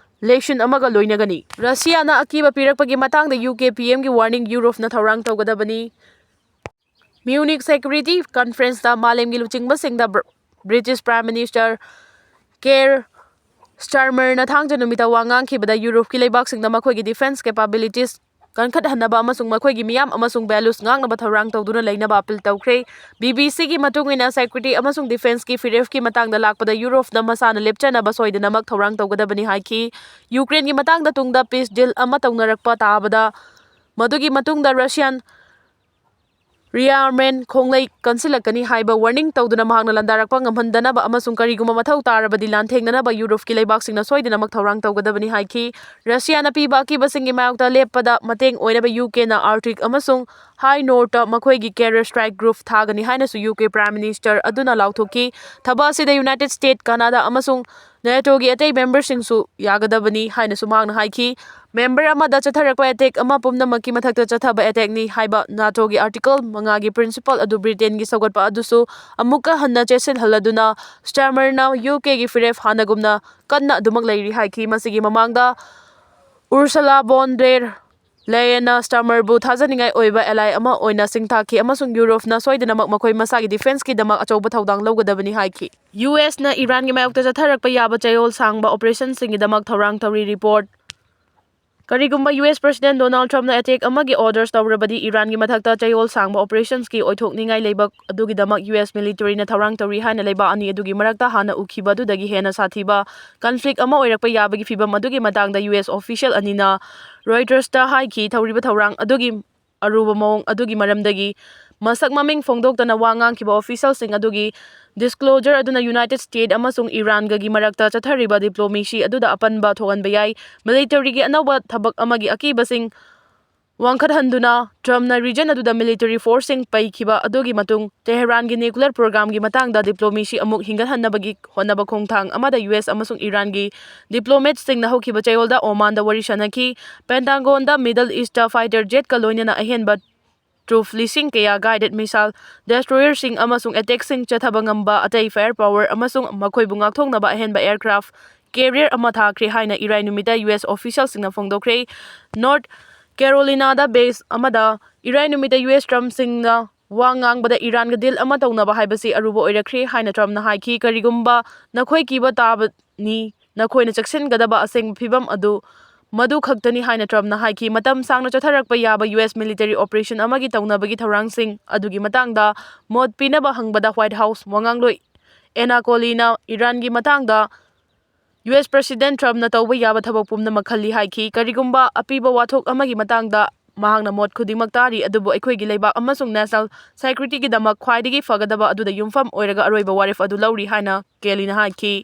ꯂꯦꯁꯟ ꯑꯃꯒ ꯂꯣꯏꯅꯒꯅꯤ꯫ ꯔꯁꯤꯌꯥꯅ ꯑꯀꯤꯕ ꯄꯤꯔꯛꯄꯒꯤ ꯃꯇꯥꯡꯗ ꯌꯨ ꯀꯦ ꯄꯤ ꯑꯦꯝꯒꯤ ꯋꯥꯔꯅꯤꯡ ꯌꯨꯔꯣꯞꯅ ꯊꯧꯔꯥꯡ ꯇꯧꯒꯗꯕꯅꯤ꯫ ꯃ꯭ꯌꯨꯅꯤꯛ ꯁꯦꯀ꯭ꯌꯨꯔꯤꯇꯤ ꯀꯟꯐꯔꯦꯟꯁꯇ ꯃꯥꯂꯦꯝꯒꯤ ꯂꯨꯆꯤꯡꯕꯁꯤꯡꯗ ꯕ꯭ꯔ-, ꯕ꯭ꯔꯤꯇꯤꯁ ꯄ꯭ꯔꯥꯏꯝ ꯃꯤꯅꯤꯁꯇꯔ ꯀꯦꯌꯔ ꯁ꯭ꯇꯥꯔꯃꯔꯅ ꯊꯥꯡꯖ ꯅꯨꯃꯤꯠꯇ ꯋꯥ ꯉꯥꯡꯈꯤꯕꯗ ꯌꯨꯔꯣꯞꯀꯤ ꯂꯩꯕꯥꯛꯁꯤꯡꯅ ꯃꯈꯣꯏꯒꯤ ꯗꯤꯐꯦꯟꯁ ꯀꯦꯄꯥꯕꯤꯂꯤꯇꯤꯁ ꯀꯟꯈꯠꯍꯟꯅꯕ ꯑꯃꯁꯨꯡ ꯃꯈꯣꯏꯒꯤ ꯃꯤꯌꯥꯝ ꯑꯃꯁꯨꯡ ꯚꯦꯂꯨꯁ ꯉꯥꯛꯅꯕ ꯊꯧꯔꯥꯡ ꯇꯧꯗꯨꯅ ꯂꯩꯅꯕ ꯑꯄꯤꯜ ꯇꯧꯈ꯭ꯔꯦ꯫ ꯕꯤ ꯕꯤ ꯁꯤꯒꯤ ꯃꯇꯨꯡ ꯏꯟꯅ ꯁꯦꯀ꯭ꯌꯨꯔꯤꯇꯤ ꯑꯃꯁꯨꯡ ꯗꯤꯐꯦꯟꯁꯀꯤ ꯐꯤꯔꯦꯞꯀꯤ ꯃꯇꯥꯡꯗ ꯂꯥꯛꯄꯗ ꯌꯨꯔꯣꯞꯅ ꯃꯁꯥꯅ ꯂꯦꯞꯆꯅꯕ ꯁꯣꯏꯗꯅꯃꯛ ꯊꯧꯔꯥꯡ ꯇꯧꯒꯗꯕꯅꯤ ꯍꯥꯏꯈꯤ꯫ ꯌꯨꯀ꯭ꯔꯦꯟꯒꯤ ꯃꯇꯥꯡꯗ ꯇꯨꯡꯗ ꯄꯤꯁ ꯗꯤꯜ ꯑꯃ ꯇꯧꯅꯔꯛꯄ ꯇꯥꯕꯗ ꯃꯗꯨꯒꯤ ꯃꯇꯨꯡꯗ ꯔꯁꯤꯌꯥꯟ ꯔꯤꯑꯥꯔꯃꯦꯟ ꯈꯣꯡꯂꯩ ꯀꯟꯁꯤꯜꯂꯛꯀꯅꯤ ꯍꯥꯏꯕ ꯋꯥꯔꯅꯤꯡ ꯇꯧꯗꯨꯅ ꯃꯍꯥꯛꯅ ꯂꯥꯟꯗꯥꯔꯛꯄ ꯉꯝꯍꯟꯗꯅꯕ ꯑꯃꯁꯨꯡ ꯀꯔꯤꯒꯨꯝꯕ ꯃꯊꯧ ꯇꯥꯔꯕꯗꯤ ꯂꯥꯟꯊꯦꯡꯅꯅꯕ ꯌꯨꯔꯣꯞꯀꯤ ꯂꯩꯕꯥꯛꯁꯤꯡꯅ ꯁꯣꯏꯗꯅꯃꯛ ꯊꯧꯔꯥꯡ ꯇꯧꯒꯗꯕꯅꯤ ꯍꯥꯏꯈꯤ꯫ ꯔꯁꯤꯌꯥꯅ ꯄꯤꯕ ꯑꯀꯤꯕꯁꯤꯡꯒꯤ ꯃꯥꯌꯣꯛꯇ ꯂꯦꯞꯄꯗ ꯃꯇꯦꯡ ꯑꯣꯏꯅꯕ ꯌꯨ ꯀꯦꯅ ꯑꯥꯔꯛꯇꯤꯛ ꯑꯃꯁꯨꯡ ꯍꯥꯏ ꯅꯣꯔꯠꯇ ꯃꯈꯣꯏꯒꯤ ꯀꯦꯔꯤꯌꯔ ꯁ꯭ꯇ꯭ꯔꯥꯏꯛ ꯒ꯭ꯔꯨꯞ ꯊꯥꯒꯅꯤ ꯍꯥꯏꯅꯁꯨ ꯌꯨ ꯀꯦ ꯄ꯭ꯔꯥꯏꯝ ꯃꯤꯅꯤꯁꯇꯔ ꯑꯗꯨꯅ ꯂꯥꯎꯊꯣꯛꯈꯤ꯫ ꯊꯕꯛ ꯑꯁꯤꯗ ꯌꯨꯅꯥꯏꯇꯦꯗ ꯁ꯭ꯇꯦꯠ, ꯀꯅꯥꯗꯥ ꯑꯃꯁꯨꯡ ꯅꯦꯇꯣꯒꯤ ꯑꯇꯩ ꯃꯦꯝꯕꯔꯁꯤꯡꯁꯨ ꯌꯥꯒꯗꯕꯅꯤ ꯍꯥꯏꯅꯁꯨ ꯃꯍꯥꯛꯅ ꯍꯥꯏꯈꯤ꯫ ꯃꯦꯝꯕꯔ ꯑꯃꯗ ꯆꯠꯊꯔꯛꯄ ꯑꯦꯇꯦꯛ ꯑꯃ ꯄꯨꯝꯅꯃꯛꯀꯤ ꯃꯊꯛꯇ ꯆꯠꯊꯕ ꯑꯦꯇꯦꯛꯅꯤ ꯍꯥꯏꯕ ꯅꯥꯇꯣꯒꯤ ꯑꯥꯔꯇꯤꯀꯜ ꯃꯉꯥꯒꯤ ꯄ꯭ꯔꯤꯟꯁꯤꯄꯜ ꯑꯗꯨ ꯕ꯭ꯔꯤꯇꯦꯟꯒꯤ ꯁꯧꯒꯠꯄ ꯑꯗꯨꯁꯨ ꯑꯃꯨꯛꯀ ꯍꯟꯅ ꯆꯦꯠꯁꯤꯜꯍꯜꯂꯗꯨꯅ ꯁ꯭ꯇꯥꯔꯃꯔꯅ ꯌꯨ ꯀꯦꯒꯤ ꯐꯤꯔꯦꯞ ꯍꯥꯟꯅꯒꯨꯝꯅ ꯀꯟꯅ ꯑꯗꯨꯃꯛ ꯂꯩꯔꯤ ꯍꯥꯏꯈꯤ꯫ ꯃꯁꯤꯒꯤ ꯃꯃꯥꯡꯗ ꯎꯔꯁꯨꯂꯥ ꯚꯣꯟ ꯗꯦꯔ ꯂꯦꯌꯦꯟꯅ ꯁ꯭ꯇꯥꯔꯃꯔꯕꯨ ꯊꯥꯖꯅꯤꯡꯉꯥꯏ ꯑꯣꯏꯕ ꯑꯦꯂꯥꯏ ꯑꯃ ꯑꯣꯏꯅ ꯁꯤꯡꯊꯥꯈꯤ ꯑꯃꯁꯨꯡ ꯌꯨꯔꯣꯞꯅ ꯁꯣꯏꯗꯅꯃꯛ ꯃꯈꯣꯏ ꯃꯁꯥꯒꯤ ꯗꯤꯐꯦꯟꯁꯀꯤꯗꯃꯛ ꯑꯆꯧꯕ ꯊꯧꯗꯥꯡ ꯂꯧꯒꯗꯕꯅꯤ ꯍꯥꯏꯈꯤ꯫ ꯌꯨ ꯑꯦꯁꯅ ꯏꯔꯥꯟꯒꯤ ꯃꯥꯌꯣꯛꯇ ꯆꯠꯊꯔꯛꯄ ꯌꯥꯕ ꯆꯌꯣꯜ ꯁꯥꯡꯕ ꯑꯣꯄꯔꯦꯁꯟꯁꯤꯡꯒꯤꯗꯃꯛ ꯊꯧꯔꯥꯡ ꯇꯧꯔꯤ꯫ ꯔꯤꯄꯣꯔꯠ꯫ ꯀꯔꯤꯒꯨꯝꯕ ꯌꯨ ꯑꯦꯁ ꯄ꯭ꯔꯦꯁꯤꯗꯦꯟ ꯗꯣꯅꯥꯜꯗ ꯇ꯭ꯔꯝꯞꯅ ꯑꯦꯇꯦꯛ ꯑꯃꯒꯤ ꯑꯣꯔꯗꯔꯁ ꯇꯧꯔꯕꯗꯤ ꯏꯔꯥꯟꯒꯤ ꯃꯊꯛꯇ ꯆꯌꯣꯜ ꯁꯥꯡꯕ ꯑꯣꯄꯔꯦꯁꯟꯁꯀꯤ ꯑꯣꯏꯊꯣꯛꯅꯤꯡꯉꯥꯏ ꯂꯩꯕ ꯑꯗꯨꯒꯤꯗꯃꯛ ꯌꯨ ꯑꯦꯁ ꯃꯤꯂꯤꯇꯔꯤꯅ ꯊꯧꯔꯥꯡ ꯇꯧꯔꯤ ꯍꯥꯏꯅ ꯂꯩꯕꯥꯛ ꯑꯅꯤ ꯑꯗꯨꯒꯤ ꯃꯔꯛꯇ ꯍꯥꯟꯅ ꯎꯈꯤꯕ ꯑꯗꯨꯗꯒꯤ ꯍꯦꯟꯅ ꯁꯥꯊꯤꯕ ꯀꯟꯐ꯭ꯂꯤꯛ ꯑꯃ ꯑꯣꯏꯔꯛꯄ ꯌꯥꯕꯒꯤ ꯐꯤꯚꯝ ꯑꯗꯨꯒꯤ ꯃꯇꯥꯡꯗ ꯌꯨ ꯑꯦꯁ ꯑꯣꯐꯤꯁꯤꯌꯦꯜ ꯑꯅꯤꯅ ꯔꯣꯏꯇꯔꯁꯇ ꯍꯥꯏꯈꯤ꯫ ꯇꯧꯔꯤꯕ ꯊꯧꯔꯥꯡ ꯑꯗꯨꯒꯤ ꯑꯔꯨꯕ ꯃꯑꯣꯡ ꯑꯗꯨꯒꯤ ꯃꯔꯝꯗꯒꯤ ꯃꯁꯛ ꯃꯃꯤꯡ ꯐꯣꯡꯗꯣꯛꯇꯅ ꯋꯥ ꯉꯥꯡꯈꯤꯕ ꯑꯣꯐꯤꯁꯤꯌꯦꯜꯁꯤꯡ ꯑꯗꯨꯒꯤ ꯗꯤꯁꯀ꯭ꯂꯣꯖꯔ ꯑꯗꯨꯅ ꯌꯨꯅꯥꯏꯇꯦꯗ ꯁ꯭ꯇꯦꯠ ꯑꯃꯁꯨꯡ ꯏꯔꯥꯟꯒꯒꯤ ꯃꯔꯛꯇ ꯆꯠꯊꯔꯤꯕ ꯗꯤꯄ꯭ꯂꯣꯃꯦꯁꯤ ꯑꯗꯨꯗ ꯑꯄꯟꯕ ꯊꯣꯛꯍꯟꯕ ꯌꯥꯏ꯫ ꯃꯤꯂꯤꯇꯔꯤꯒꯤ ꯑꯅꯧꯕ ꯊꯕꯛ ꯑꯃꯒꯤ ꯑꯀꯤꯕꯁꯤꯡ ꯋꯥꯡꯈꯠꯍꯟꯗꯨꯅ ꯇ꯭ꯔꯝꯞꯅ ꯔꯤꯖꯟ ꯑꯗꯨꯗ ꯃꯤꯂꯤꯇꯔꯤ ꯐꯣꯔꯁꯁꯤꯡ ꯄꯩꯈꯤꯕ ꯑꯗꯨꯒꯤ ꯃꯇꯨꯡ ꯇꯦꯍꯔꯥꯟꯒꯤ ꯅ꯭ꯌꯨꯀ꯭ꯂꯤꯌꯔ ꯄ꯭ꯔꯣꯒ꯭ꯔꯥꯝꯒꯤ ꯃꯇꯥꯡꯗ ꯗꯤꯄ꯭ꯂꯣꯃꯦꯁꯤ ꯑꯃꯨꯛ ꯍꯤꯡꯒꯠꯍꯟꯅꯕꯒꯤ ꯍꯣꯠꯅꯕ ꯈꯣꯡꯊꯥꯡ ꯑꯃꯗ ꯌꯨ ꯑꯦꯁ ꯑꯃꯁꯨꯡ ꯏꯔꯥꯟꯒꯤ ꯗꯤꯄ꯭ꯂꯣꯃꯦꯠꯁꯤꯡꯅ ꯍꯧꯈꯤꯕ ꯆꯌꯣꯜꯗ ꯑꯣꯃꯥꯟꯗ ꯋꯥꯔꯤ ꯁꯥꯅꯈꯤ꯫ ꯄꯦꯟꯇꯥꯒꯣꯟꯗ ꯃꯤꯗꯜ ꯏꯁꯇ ꯐꯥꯏꯇꯔ ꯖꯦꯠꯀ ꯂꯣꯏꯅꯅ ꯑꯍꯦꯟꯕ ꯇꯨꯐ ꯂꯤꯁꯤꯡ ꯀꯌꯥ guided missile destroyerꯁꯤꯡ ꯑꯃꯁꯨꯡ attackꯁꯤꯡ ꯆꯠꯊꯕ ꯉꯝꯕ ꯑꯇꯩ fire power ꯑꯃꯁꯨꯡ ꯃꯈꯣꯏꯕꯨ ꯉꯥꯛꯊꯣꯛꯅꯕ ꯑꯍꯦꯟꯕ aircraft carrier ꯑꯃ ꯊꯥꯈ꯭ꯔꯦ ꯍꯥꯏꯅ ꯏꯔꯥꯏ ꯅꯨꯃꯤꯠꯇ U S officialꯁꯤꯡꯅ ꯐꯣꯡꯗꯣꯛꯈ꯭ꯔꯦ꯫ North Carolinada base ꯑꯃꯗ ꯏꯔꯥꯏ ꯅꯨꯃꯤꯠꯇ U S Trumpꯁꯤꯡꯅ ꯋꯥ ꯉꯥꯡꯕꯗ ꯏꯔꯥꯟꯒ deal ꯑꯃ ꯇꯧꯅꯕ ꯍꯥꯏꯕꯁꯤ ꯑꯔꯨꯕ ꯑꯣꯏꯔꯛꯈ꯭ꯔꯦ ꯍꯥꯏꯅ Trumpꯅ ꯍꯥꯏꯈꯤ꯫ "ꯀꯔꯤꯒꯨꯝꯕ ꯅꯈꯣꯏ ꯀꯤꯕ ꯇꯥꯕꯅꯤ, ꯅꯈꯣꯏꯅ ꯆꯦꯛꯁꯤꯟꯒꯗꯕ ꯑꯁꯦꯡꯕ ꯐꯤꯚꯝ ꯑꯗꯨ ꯃꯗꯨ ꯈꯛꯇꯅꯤ" ꯍꯥꯏꯅ Trumpꯅ ꯍꯥꯏꯈꯤ꯫ ꯃꯇꯝ ꯁꯥꯡꯅ ꯆꯠꯊꯔꯛꯄ ꯌꯥꯕ U S military operation ꯑꯃꯒꯤ ꯇꯧꯅꯕꯒꯤ ꯊꯧꯔꯥꯡꯁꯤꯡ ꯑꯗꯨꯒꯤ ꯃꯇꯥꯡꯗ ꯃꯣꯠ ꯄꯤꯅꯕ ꯍꯪꯕꯗ White House ꯋꯥꯉꯥꯡꯂꯣꯏ ꯑꯦꯅꯥ ꯀꯣꯂꯤꯅ ꯏꯔꯥꯟꯒꯤ ꯃꯇꯥꯡꯗ U S President Trumpꯅ ꯇꯧꯕ ꯌꯥꯕ ꯊꯕꯛ ꯄꯨꯝꯅꯃꯛ ꯈꯜꯂꯤ ꯍꯥꯏꯈꯤ꯫ "ꯀꯔꯤꯒꯨꯝꯕ ꯑꯄꯤꯕ ꯋꯥꯊꯣꯛ ꯑꯃꯒꯤ ꯃꯇꯥꯡꯗ ꯃꯍꯥꯛꯅ ꯃꯣꯠ ꯈꯨꯗꯤꯡꯃꯛ ꯇꯥꯔꯤ, ꯑꯗꯨꯕꯨ ꯑꯩꯈꯣꯏꯒꯤ ꯂꯩꯕꯥꯛ ꯑꯃꯁꯨꯡ national securityꯒꯤꯗꯃꯛ ꯈ꯭ꯋꯥꯏꯗꯒꯤ ꯐꯒꯗꯕ ꯑꯗꯨꯗ ꯌꯨꯝꯐꯝ ꯑꯣꯏꯔꯒ ꯑꯔꯣꯏꯕ ꯋꯥꯔꯦꯞ ꯑꯗꯨ ꯂꯧꯔꯤ" ꯍꯥꯏꯅ ꯀꯦꯂꯤꯅ ꯍꯥꯏꯈꯤ꯫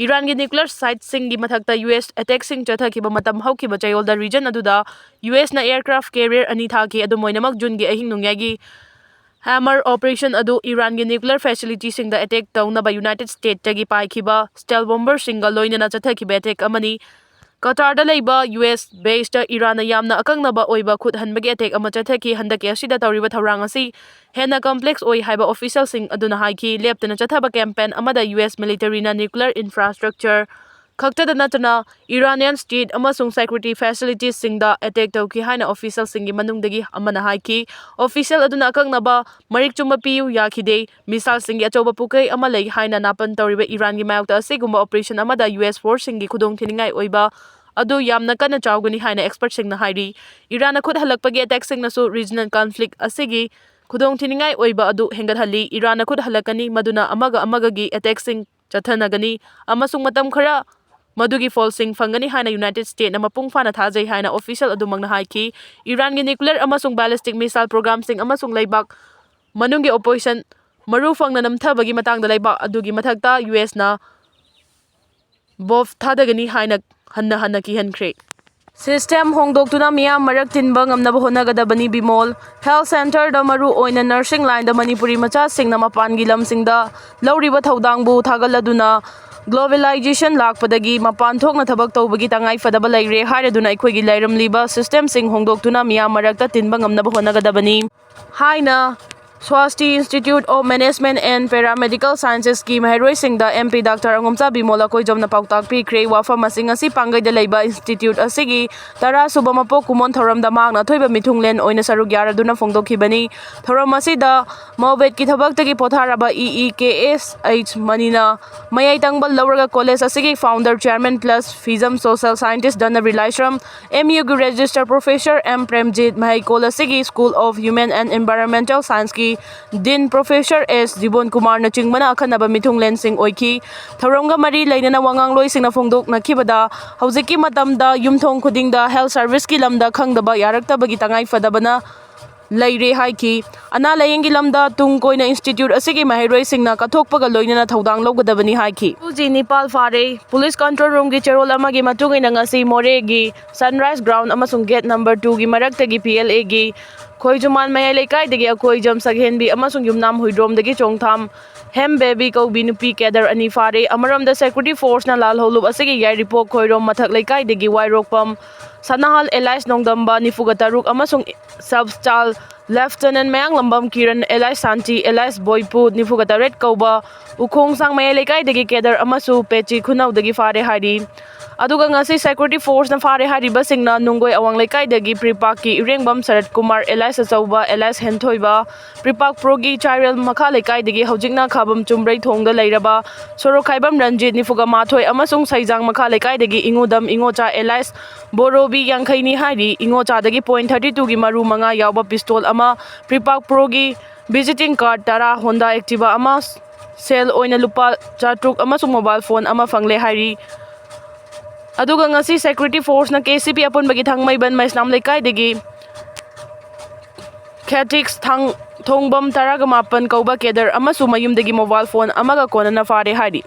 ꯏꯔꯥꯟꯒꯤ nuclear siteꯁꯤꯡꯒꯤ ꯃꯊꯛꯇ U S attackꯁꯤꯡ ꯆꯠꯊꯈꯤꯕ ꯃꯇꯝ ꯍꯧꯈꯤꯕ ꯆꯌꯣꯜꯗ region ꯑꯗꯨꯗ U Sꯅ aircraft carrier ꯑꯅꯤ ꯊꯥꯈꯤ꯫ ꯑꯗꯨꯝ ꯑꯣꯏꯅꯃꯛ, Juneꯒꯤ ꯑꯍꯤꯡ ꯅꯣꯡꯌꯥꯏꯒꯤ Hammer operation ꯑꯗꯨ ꯏꯔꯥꯟꯒꯤ nuclear facilityꯁꯤꯡꯗ attack ꯇꯧꯅꯕ United Statesꯇꯒꯤ ꯄꯥꯏꯈꯤꯕ stealth bomberꯁꯤꯡꯒ ꯂꯣꯏꯅꯅ ꯆꯠꯊꯈꯤꯕ attack ꯑꯃꯅꯤ꯫ ꯀꯇꯥꯔꯗ ꯂꯩꯕ U S baseꯇ ꯏꯔꯥꯟꯅ ꯌꯥꯝꯅ ꯑꯀꯛꯅꯕ ꯑꯣꯏꯕ ꯈꯨꯠ ꯍꯟꯕꯒꯤ attack ꯑꯃ ꯆꯠꯊꯈꯤ꯫ ꯍꯟꯗꯛꯀꯤ ꯑꯁꯤꯗ ꯇꯧꯔꯤꯕ ꯊꯧꯔꯥꯡ ꯑꯁꯤ ꯍꯦꯟꯅ complex ꯑꯣꯏ ꯍꯥꯏꯕ officialꯁꯤꯡ ꯑꯗꯨꯅ ꯍꯥꯏꯈꯤ꯫ ꯂꯦꯞꯇꯅ ꯆꯠꯊꯕ campaign ꯑꯃꯗ U S militaryꯅ nuclear infrastructure ꯈꯛꯇꯗ ꯅꯠꯇꯅ Iranian state ꯑꯃꯁꯨꯡ security facilitiesꯁꯤꯡꯗ attack ꯇꯧꯈꯤ ꯍꯥꯏꯅ officialꯁꯤꯡꯒꯤ ꯃꯅꯨꯡꯗꯒꯤ ꯑꯃꯅ ꯍꯥꯏꯈꯤ꯫ Official ꯑꯗꯨꯅ ꯑꯀꯛꯅꯕ ꯃꯔꯤꯛ ꯆꯨꯝꯕ ꯄꯤꯌꯨ ꯌꯥꯈꯤꯗꯦ꯫ Missileꯁꯤꯡꯒꯤ ꯑꯆꯧꯕ ꯄꯨꯀꯩ ꯑꯃ ꯂꯩ ꯍꯥꯏꯅ ꯅꯥꯄꯟ ꯇꯧꯔꯤꯕ ꯏꯔꯥꯟꯒꯤ ꯃꯥꯌꯣꯛꯇ ꯑꯁꯤꯒꯨꯝꯕ operation ꯑꯃꯗ U S forceꯁꯤꯡꯒꯤ ꯈꯨꯗꯣꯡ ꯊꯤꯅꯤꯡꯉꯥꯏ ꯑꯣꯏꯕ ꯑꯗꯨ ꯌꯥꯝꯅ ꯀꯟꯅ ꯆꯥꯎꯒꯅꯤ ꯍꯥꯏꯅ expertꯁꯤꯡꯅ ꯍꯥꯏꯔꯤ꯫ ꯏꯔꯥꯟꯅ ꯈꯨꯠ ꯍꯜꯂꯛꯄꯒꯤ attackꯁꯤꯡꯅꯁꯨ regional conflict ꯑꯁꯤꯒꯤ ꯈꯨꯗꯣꯡ ꯊꯤꯅꯤꯡꯉꯥꯏ ꯑꯣꯏꯕ ꯑꯗꯨ ꯍꯦꯟꯒꯠꯍꯜꯂꯤ꯫ ꯏꯔꯥꯟꯅ ꯈꯨꯠ ꯍꯜꯂꯛꯀꯅꯤ, ꯃꯗꯨꯅ ꯑꯃꯒ ꯑꯃꯒꯒꯤ attackꯁꯤꯡ ꯆꯠꯊꯅꯒꯅꯤ ꯑꯃꯁꯨꯡ ꯃꯇꯝ ꯈꯔ ꯃꯗꯨꯒꯤ ꯐꯣꯜꯁꯤꯡ ꯐꯪꯒꯅꯤ ꯍꯥꯏꯅ United Statesꯅ ꯃꯄꯨꯡ ꯐꯥꯅ ꯊꯥꯖꯩ ꯍꯥꯏꯅ official ꯑꯗꯨꯃꯛꯅ ꯍꯥꯏꯈꯤ꯫ ꯏꯔꯥꯟꯒꯤ nuclear ꯑꯃꯁꯨꯡ ballistic missile programmeꯁꯤꯡ ꯑꯃꯁꯨꯡ ꯂꯩꯕꯥꯛ ꯃꯅꯨꯡꯒꯤ operation ꯃꯔꯨ ꯐꯪꯅ ꯅꯝꯊꯕꯒꯤ ꯃꯇꯥꯡꯗ ꯂꯩꯕꯥꯛ ꯑꯗꯨꯒꯤ ꯃꯊꯛꯇ U Sꯅ bomb ꯊꯥꯗꯒꯅꯤ ꯍꯥꯏꯅ ꯍꯟꯅ ꯍꯟꯅ ꯀꯤꯍꯟꯈ꯭ꯔꯦ꯫ System ꯍꯣꯡꯗꯣꯛꯇꯨꯅ ꯃꯤꯌꯥꯝ ꯃꯔꯛ ꯇꯤꯟꯕ ꯉꯝꯅꯕ ꯍꯣꯠꯅꯒꯗꯕꯅꯤ꯫ ꯕꯤꯃꯣꯜ꯫ Health centreꯗ ꯃꯔꯨ ꯑꯣꯏꯅ nursing lineꯗ ꯃꯅꯤꯄꯨꯔꯤ ꯃꯆꯥꯁꯤꯡꯅ ꯃꯄꯥꯟꯒꯤ ꯂꯝꯁꯤꯡꯗ ꯂꯧꯔꯤꯕ ꯊꯧꯗꯥꯡꯕꯨ ꯊꯥꯒꯠꯂꯗꯨꯅ Globalization ꯂꯥꯛꯄꯗꯒꯤ ꯃꯄꯥꯟ ꯊꯣꯛꯅ ꯊꯕꯛ ꯇꯧꯕꯒꯤ ꯇꯉꯥꯏ ꯐꯗꯕ ꯂꯩꯔꯦ ꯍꯥꯏꯔꯗꯨꯅ ꯑꯩꯈꯣꯏꯒꯤ ꯂꯩꯔꯝꯂꯤꯕ systemꯁꯤꯡ ꯍꯣꯡꯗꯣꯛꯇꯨꯅ ꯃꯤꯌꯥꯝ ꯃꯔꯛꯇ ꯇꯤꯟꯕ ꯉꯝꯅꯕ ꯍꯣꯠꯅꯒꯗꯕꯅꯤ ꯍꯥꯏꯅ Swasti Institute of Management and Paramedical Sciencesꯀꯤ ꯃꯍꯩꯔꯣꯏꯁꯤꯡꯗ MP Doctor ꯑꯉꯣꯝꯆꯥ ꯕꯤꯃꯣꯜ ꯑꯀꯣꯏꯖꯝꯅ ꯄꯥꯎꯇꯥꯛ ꯄꯤꯈ꯭ꯔꯦ꯫ ꯋꯥꯐꯝ ꯑꯁꯤ ꯉꯁꯤ ꯄꯥꯡꯒꯩꯗ ꯂꯩꯕ institute ꯑꯁꯤꯒꯤ ꯇꯔꯥ ꯁꯨꯕ ꯃꯄꯣꯛ ꯀꯨꯝꯑꯣꯟ ꯊꯧꯔꯝꯗ ꯃꯍꯥꯛꯅ ꯑꯊꯣꯏꯕ ꯃꯤꯊꯨꯡꯂꯦꯟ ꯑꯣꯏꯅ ꯁꯔꯨꯛ ꯌꯥꯔꯗꯨꯅ ꯐꯣꯡꯗꯣꯛꯈꯤꯕꯅꯤ꯫ ꯊꯧꯔꯝ ꯑꯁꯤꯗ ꯃꯥꯎꯕꯦꯠꯀꯤ ꯊꯕꯛꯇꯒꯤ ꯄꯣꯊꯥꯔꯕ E E K S H ꯃꯅꯤꯅ ꯃꯌꯥꯏ ꯇꯪꯕ ꯂꯧꯔꯒ college ꯑꯁꯤꯒꯤ founder chairman plus FISM social scientist ꯙꯅꯕꯤꯔ ꯂꯥꯏꯁ꯭ꯔꯝ, M U ꯒꯤ register professor M ꯄ꯭ꯔꯦꯝꯖꯤꯠ, ꯃꯍꯩꯀꯣꯜ ꯑꯁꯤꯒꯤ School of Human and Environmental Scienceꯀꯤ Dean Professor S ꯖꯤꯕꯣꯟ ꯀꯨꯃꯥꯔꯅꯆꯤꯡꯕꯅ ꯑꯈꯟꯅꯕ ꯃꯤꯊꯨꯡꯂꯦꯟꯁꯤꯡ ꯑꯣꯏꯈꯤ꯫ ꯊꯧꯔꯝꯒ ꯃꯔꯤ ꯂꯩꯅꯅ ꯋꯥꯉꯥꯡꯂꯣꯏꯁꯤꯡꯅ ꯐꯣꯡꯗꯣꯛꯅꯈꯤꯕꯗ, ꯍꯧꯖꯤꯛꯀꯤ ꯃꯇꯝꯗ ꯌꯨꯝꯊꯣꯡ ꯈꯨꯗꯤꯡꯗ health serviceꯀꯤ ꯂꯝꯗ ꯈꯪꯗꯕ ꯌꯥꯔꯛꯇꯕꯒꯤ ꯇꯉꯥꯏ ꯐꯗꯕꯅ ꯂꯩꯔꯦ ꯍꯥꯏꯈꯤ꯫ ꯑꯅꯥ ꯂꯥꯌꯦꯡꯒꯤ ꯂꯝꯗ ꯇꯨꯡ ꯀꯣꯏꯅ institute ꯑꯁꯤꯒꯤ ꯃꯍꯩꯔꯣꯏꯁꯤꯡꯅ ꯀꯠꯊꯣꯛꯄꯒ ꯂꯣꯏꯅꯅ ꯊꯧꯗꯥꯡ ꯂꯧꯒꯗꯕꯅꯤ ꯍꯥꯏꯈꯤ꯫ ꯍꯧꯖꯤꯛ ꯅꯤꯄꯥꯜ ꯐꯥꯔꯦ꯫ Police control roomꯒꯤ ꯆꯦꯔꯣꯜ ꯑꯃꯒꯤ ꯃꯇꯨꯡ ꯏꯟꯅ ꯉꯁꯤ ꯃꯣꯔꯦꯒꯤ Sunrise Ground ꯑꯃꯁꯨꯡ gate number twoꯒꯤ ꯃꯔꯛꯇꯒꯤ PLAꯒꯤ ꯈꯣꯏꯖꯨꯃꯥꯟ ꯃꯌꯥꯏ ꯂꯩꯀꯥꯏꯗꯒꯤ ꯑꯀꯣꯏꯖꯝ ꯁꯛꯍꯦꯟꯕꯤ ꯑꯃꯁꯨꯡ ꯌꯨꯝꯅꯥꯝ ꯍꯨꯏꯗ꯭ꯔꯣꯝꯗꯒꯤ ꯆꯣꯡꯊꯥꯝ ꯍꯦꯝ ꯕꯦꯕꯤ ꯀꯧꯕꯤ ꯅꯨꯄꯤ cadre ꯑꯅꯤ ꯐꯥꯔꯦ꯫ ꯑꯃꯔꯣꯝꯗ security forceꯅ ꯂꯥꯜꯍꯧꯂꯨꯞ ꯑꯁꯤꯒꯤ ꯌꯥꯏꯔꯤꯄꯣꯛ ꯈꯣꯏꯔꯣꯝ ꯃꯊꯛ ꯂꯩꯀꯥꯏꯗꯒꯤ ꯋꯥꯏꯔꯣꯛꯄꯝ ꯁꯅꯥꯍꯜ alias ꯅꯣꯡꯗꯝꯕ ꯅꯤꯐꯨꯒ ꯇꯔꯨꯛ ꯑꯃꯁꯨꯡ sub staff lieutenant ꯃꯌꯥꯡꯂꯝꯕꯝ ꯀꯤꯔꯟ alias ꯁꯥꯟꯇꯤ alias ꯕꯣꯏꯄꯨ ꯅꯤꯐꯨꯒ ꯇꯔꯦꯠ ꯀꯧꯕ ꯎꯈꯣꯡꯁꯥꯡ ꯃꯌꯥꯏ ꯂꯩꯀꯥꯏꯗꯒꯤ cadre ꯑꯃꯁꯨ ꯄꯦꯆꯤ ꯈꯨꯅꯧꯗꯒꯤ ꯐꯥꯔꯦ ꯍꯥꯏꯔꯤ꯫ ꯑꯗꯨꯒ ꯉꯁꯤ security forceꯅ ꯐꯥꯔꯦ ꯍꯥꯏꯔꯤꯕꯁꯤꯡꯅ ꯅꯨꯡꯒꯣꯏ ꯑꯋꯥꯡ ꯂꯩꯀꯥꯏꯗꯒꯤ ꯄ꯭ꯔꯤꯄꯥꯛꯀꯤ ꯏꯔꯦꯡꯕꯝ ꯁꯔꯠ ꯀꯨꯃꯥꯔ alias ꯑꯆꯧꯕ alias ꯍꯦꯟꯊꯣꯏꯕ, ꯄ꯭ꯔꯤꯄꯥꯛ ꯄ꯭ꯔꯣꯒꯤ ꯆꯥꯏꯔꯦꯜ ꯃꯈꯥ ꯂꯩꯀꯥꯏꯗꯒꯤ ꯍꯧꯖꯤꯛꯅ ꯈꯥꯕꯝ ꯆꯨꯝꯕ꯭ꯔꯩ ꯊꯣꯡꯗ ꯂꯩꯔꯕ ꯁꯣꯔꯣꯛꯈꯥꯏꯕꯝ ꯔꯟꯖꯤꯠ ꯅꯤꯐꯨꯒ ꯃꯥꯊꯣꯏ ꯑꯃꯁꯨꯡ ꯁꯩꯖꯥꯡ ꯃꯈꯥ ꯂꯩꯀꯥꯏꯗꯒꯤ ꯏꯉꯨꯗꯝ ꯏꯉꯣꯆꯥ alias ꯕꯣꯔꯣꯕꯤ ꯌꯥꯡꯈꯩꯅꯤ ꯍꯥꯏꯔꯤ꯫ ꯏꯉꯣꯆꯥꯗꯒꯤ point thirty twoꯒꯤ ꯃꯔꯨ ꯃꯉꯥ ꯌꯥꯎꯕ pistol ꯑꯃ, ꯄ꯭ꯔꯤꯄꯥꯛ ꯄ꯭ꯔꯣꯒꯤ visiting card ꯇꯔꯥ, Honda Activa ꯑꯃ, ꯁꯦꯜ ꯑꯣꯏꯅ ꯂꯨꯄꯥ ꯆꯥꯇ꯭ꯔꯨꯛ ꯑꯃꯁꯨꯡ mobile phone ꯑꯃ ꯐꯪꯂꯦ ꯍꯥꯏꯔꯤ꯫ ꯑꯗꯨꯒ ꯉꯁꯤ security forceꯅ KCP ꯑꯄꯨꯟꯕꯒꯤ ꯊꯥꯡꯃꯩꯕꯟ ꯃꯩꯁꯅꯥꯝ ꯂꯩꯀꯥꯏꯗꯒꯤ ꯈꯦꯇꯤꯛꯁ ꯊꯥꯡ-, ꯊꯣꯡꯕꯝ ꯇꯔꯥꯒ ꯃꯥꯄꯟ ꯀꯧꯕ cadre ꯑꯃꯁꯨ ꯃꯌꯨꯝꯗꯒꯤ mobile phone ꯑꯃꯒ ꯀꯣꯟꯅꯅ ꯐꯥꯔꯦ ꯍꯥꯏꯔꯤ꯫